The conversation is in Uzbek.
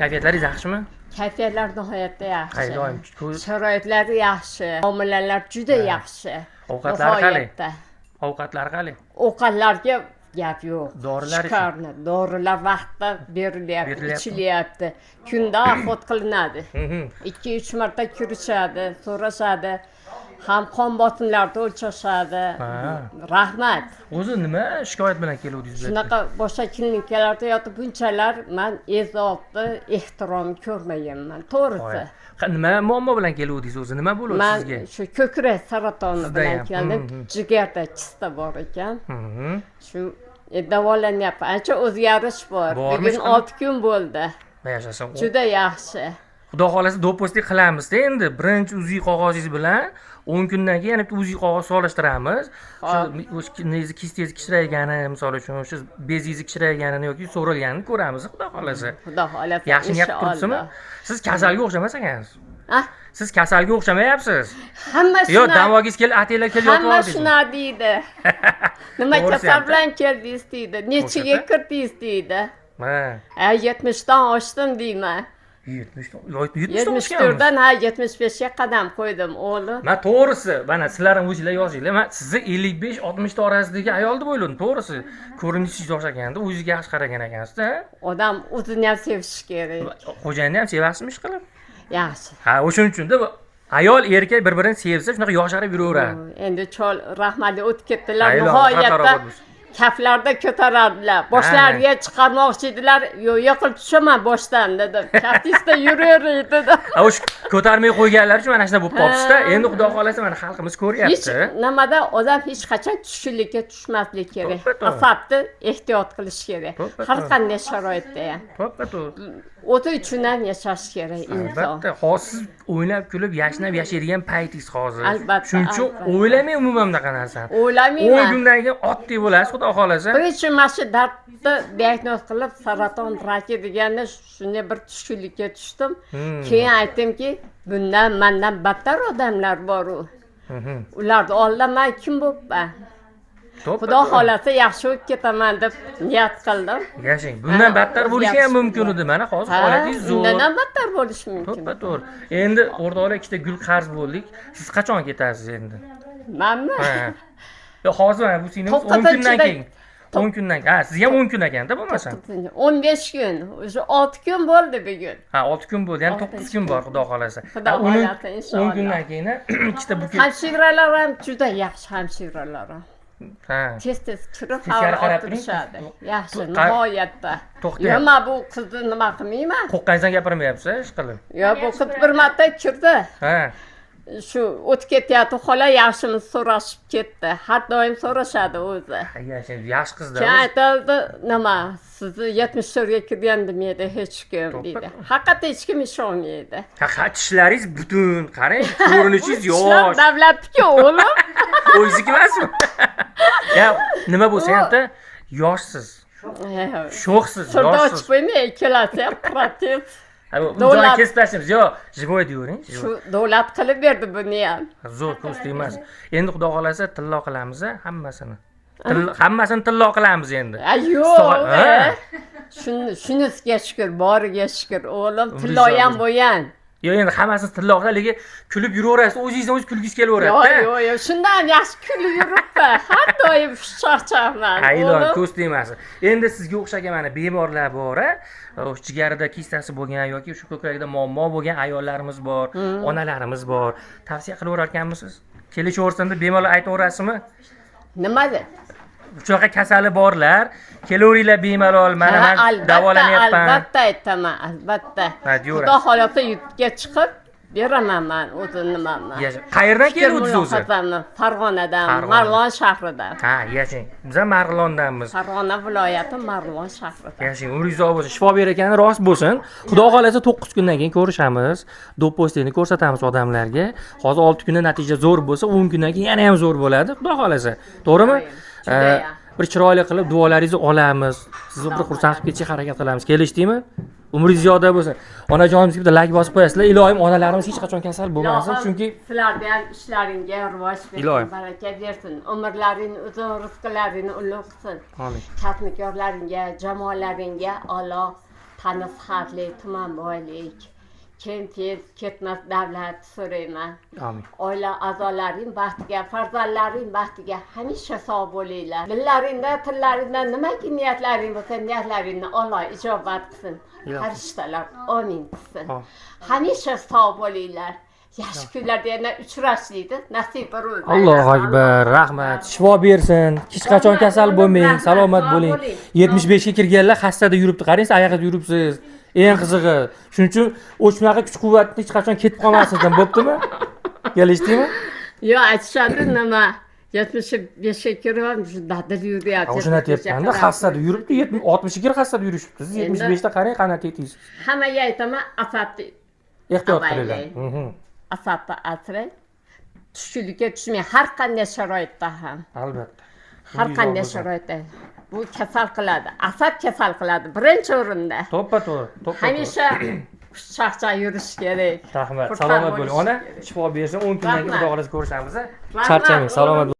Kayfiyatlaringiz yaxshimi? Kayfiyatlar nihoyatda yaxshi. Iloyim, Sharoitlari yaxshi. Muomalalar juda yaxshi. Ovqatlari qalay? Nihoyatda. Ovqatlari qalay? Ovqatlarga gap yo'q. Dorilar ichi? Шикарно. Dorilar vaqtida berilyapti, Berilyapti. ichilyapti. Kunda обход qilinadi. 2-3 marta kirishadi, so'rashadi. Ham qon bosimlarini o'lchashadi. Rahmat. O'zi nima shikoyat bilan keluvdingiz bu yerga? Shunaqa boshqa klinikalarda yotib bunchalar man e'zozni, ehtirom ko'rmaganman, to'g'risi. Nima muammo bilan keluvdingiz o'zi? Nima bo'ldi Man sizga? shu ko'krak saratoni Sizda bilan ham. keldim. Jigarda kista bor ekan. Shu davolanyapman. Ancha o'zgarish bor. Bormi Bugun hech qanday? 6 kun bo'ldi. Yashasin. Juda yaxshi. Xudo xohlasa do'pposlik qilamizda endi. Birinchi UZI qog'ozingiz bilan 10 kundan keyin yana bitta UZI qog'oz solishtiramiz. Shu o'sha kistangiz kichrayganini, misol uchun, o'sha bezingizni kichrayganini yoki so'rilganini ko'ramiz, xudo xohlasa. Xudo xohlasa. Yaxshi niyat qilib turibsizmi? Siz kasalga o'xshamas ekansiz. Ah, Siz kasalga o'xshamayapsiz. hamma Yo, shuna. davogingiz kelib, atanglar kelib yotib Hamma oldingiz. shuna deydi. Nima To'g'risi kasal ham-da. bilan keldingiz deydi. Nechiga O'shanda? kirdingiz deydi. Ha. A 70 dan oshdim deyman. 70 70 74 dan ha 75 ga qadam qo'ydim o'g'lim. Man to'g'risi, mana sizlar ham o'zinglar yozinglar. Man sizni 55-60 ta orasidagi ayol deb o'yladim, to'g'risi. Ko'rinishingiz yosh ekanda, o'zingizga yaxshi qaragan ekansizda. Odam o'zini ham sevishi kerak. Xo'jayinni ham sevasizmi ishqilib? Yaxshi. Ha, o'shuning uchun-da ayol erkak bir-birini sevsa shunaqa yosharib yuraveradi. Endi chol rahmatli o'tib ketdilar. Ha, ilohim, Nihoyatda xato bo'lsin. kaflarda ko'tarardilar. Boshlariga chiqarmoqchi edilar. Yo'q, yiqilib tushaman boshdan dedim. Kaftingizda yuravering dedim. Ha, o'sha ko'tarmay qo'yganlar uchun mana shunday bo'lib qolibsizda. Endi xudo xohlasa mana xalqimiz Hech ko'ryapti. nimada odam hech qachon tushkunlikka tushmaslik kerak. To'ppa-to'g'ri. Asabni ehtiyot qilish kerak. To'ppa-to'g'ri. Har qanday sharoitda ham. To'ppa-to'g'ri. O'zi uchun ham yashash kerak inson. Albatta, hozir siz o'ynab kulib, yashnab yashaydigan paytingiz hozir. Albatta, Shuning uchun albatta. o'ylamang umuman bunaqa narsani. O'ylamayman. 10 kundan keyin otdek bo'lasiz, xudo xohlasa. Birinchi mana shu dardni diagnoz qilib saraton raki deganda shunday bir tushkunlikka tushdim. Keyin aytdimki, bundan mandan battar odamlar bor u. Ularni oldida man kim bo'libman? To'ppa Xudo xohlasa yaxshi bo'lib ketaman deb niyat qildim. Yashang. Bundan Ha, battar bo'lishi ham o'zgarish mumkin edi. Mana hozir Ha, holatingiz zo'r. undan ham battar bo'lishi mumkin. To'ppa to'g'ri. Endi o'rtoqlar ikkita gul qarz bo'ldik. Siz qachon ketasiz endi? Manmi? Ha. Yo, hozir mana bu singlimiz 10 kundan To'qqizinchida- keyin. 10 kundan keyin. Ha, sizga ham 10 kun ekanda bo'lmasa. 15 kun, o'sha 6 kun bo'ldi bugun. Ha, 6 kun bo'ldi. Ya'ni 9 kun bor, xudo xohlasa. Xudo Ha, uni xohlasa, inshaalloh. 10 kundan keyin ikkita buket. Hamshiralar ham juda yaxshi hamshiralar ham. Ha. Tez-tez kirib Teskari xabar qarab olib turing. turishadi. Yaxshi, nihoyatda. To'xtang. Yo, men bu qizni nima qilmayman? Qo'rqqaningizdan gapirmayapsiz, ish qilib. Yo, bu qiz bir marta kirdi. Ha. Shu o'tib ketyapti, xola yaxshimi so'rashib ketdi. Har doim so'rashadi o'zi. Yashang, yaxshi qizda. Keyin aytadi, nima, sizni 74 ga kirgan demaydi hech kim deydi. Haqiqatda hech kim ishonmaydi. Ha, ha, tishlaringiz butun, qarang, ko'rinishingiz Ishlar yosh. davlatniki o'g'lim. O'zingizniki emasmi? Ya, nima bo'lsa hamda yoshsiz, sho'xsiz, Sirda yoshsiz. ochib qo'ymay, ikkalasi ham protez. Ha, bu joyni Davlat- kesib tashlaymiz. Yo, живой deyvering. Shu davlat qilib berdi buni ham. Zo'r, ko'z tegmas. Endi xudo xohlasa tillo qilamiz hammasini. Hammasini tillo qilamiz endi. A yo'q. Ha. Shunisiga shukur, boriga shukur o'g'lim, Umringiz tillo ham uzoq. bo'lgan. Yo, endi hammasini tillo qilib, lekin kulib yuraverasiz, o'zingizdan o'zingiz kulgingiz kelaveradi. Yo'q, yo'q, yo'q. Shundan ham yaxshi kulib yuribman. Har doim xushchaqchaqman. Ha, ilon o'g'lim. ko'z tegmasin. Endi sizga o'xshagan mana bemorlar bor, a? O'sha jigarida kistasi bo'lgan yoki shu ko'kragida muammo bo'lgan ayollarimiz bor, onalarimiz bor. Tavsiya qilaverar ekanmisiz? Kelishaversin deb bemalol aytaverasizmi? Nima deb? Shunaqa kasali borlar, kelaveringlar bemalol, mana Ha, man albatta, davolanyapman. albatta aytaman, albatta. Ha, deyaverasiz. Xudo xohlasa yurtga chiqib beraman man o'zim nimamni. Yashang. Qayerdan keluvdingiz o'zi? Mulohazamni Farg'onadan, Farg'ona. Marg'ilon shahridan. Ha, yashang. Biz ham Marg'ilondanmiz. Farg'ona viloyati Marg'ilon shahridan. Yashang, umringiz uzoq bo'lsin, shifo berakani rost bo'lsin. Xudo xohlasa 9 kundan keyin ko'rishamiz. Do'pposlikni ko'rsatamiz odamlarga. Hozir 6 kunda natija zo'r bo'lsa, 10 kundan keyin yana ham zo'r bo'ladi, xudo xohlasa. To'g'rimi? Juda yaxshi. Bir chiroyli qilib duolaringizni olamiz. Sizni bir xursand qilib ketishga harakat qilamiz. Kelishdikmi? Umringiz ziyoda bo'lsin. Onajonimizga bitta layk bosib qo'yasizlar. Iloyim onalarimiz hech qachon kasal bo'lmasin, Ilohim chunki sizlarni ham ishlaringga rivoj bersin, Ilohim. baraka bersin, umrlaringni uzun, rizqlaringni ulug' qilsin. Amin. Kasbkorlaringga, jamoalaringga Alloh Tani sihatlik, tuman boylik, keng tez ketmas davlat so'rayman. Amin. Oila a'zolaring baxtiga, farzandlaring baxtiga hamisha sog' bo'linglar. Dillaringda, tillaringda nimaki niyatlaring bo'lsa, niyatlaringni Alloh ijobat qilsin. Farishtalar omin qilsin. Hamisha sog' bo'linglar. Yaxshi kunlarda yana uchrashlikni nasib ro'zi. Allohu akbar, rahmat. Shifo bersin. Hech qachon kasal bo'lmang, Rahmat, salomat sog' bo'ling. bo'ling. 75 ga kirganlar xastada yuribdi. Qarang, siz oyog'ida yuribsiz. Eng qizig'i. Shuning uchun o'sha shunaqa kuch-quvvatni hech qachon ketib qolmasin, bo'ptimi? Kelishdingmi? Yo'q, aytishadi nima? 75 ga kirib, shu dadil yuryapti. O'shani aytyapman-da, xastada yuribdi, 70 60 ga xastada yurishibdi. Siz 75 da qarang, qanday tetiysiz. Hammaga aytaman, asabni Ehtiyot Avaylang. qilinglar. Asabni asrang. Tushkunlikka tushmang har qanday sharoitda ham. Albatta. Har qanday sharoitda. Bu kasal qiladi. Asab kasal qiladi birinchi o'rinda. To'ppa to'g'ri, to'ppa to'g'ri. Hamisha xushchaqchaq yurish kerak. Rahmat. Xursand Salomat bo'ling. bo'lish Ona, kerak. shifo bersin. 10 kundan keyin Rahmat. xudo xohlasa ko'rishamiz. Rahmat, Charchamang, salomat. o'g'lim.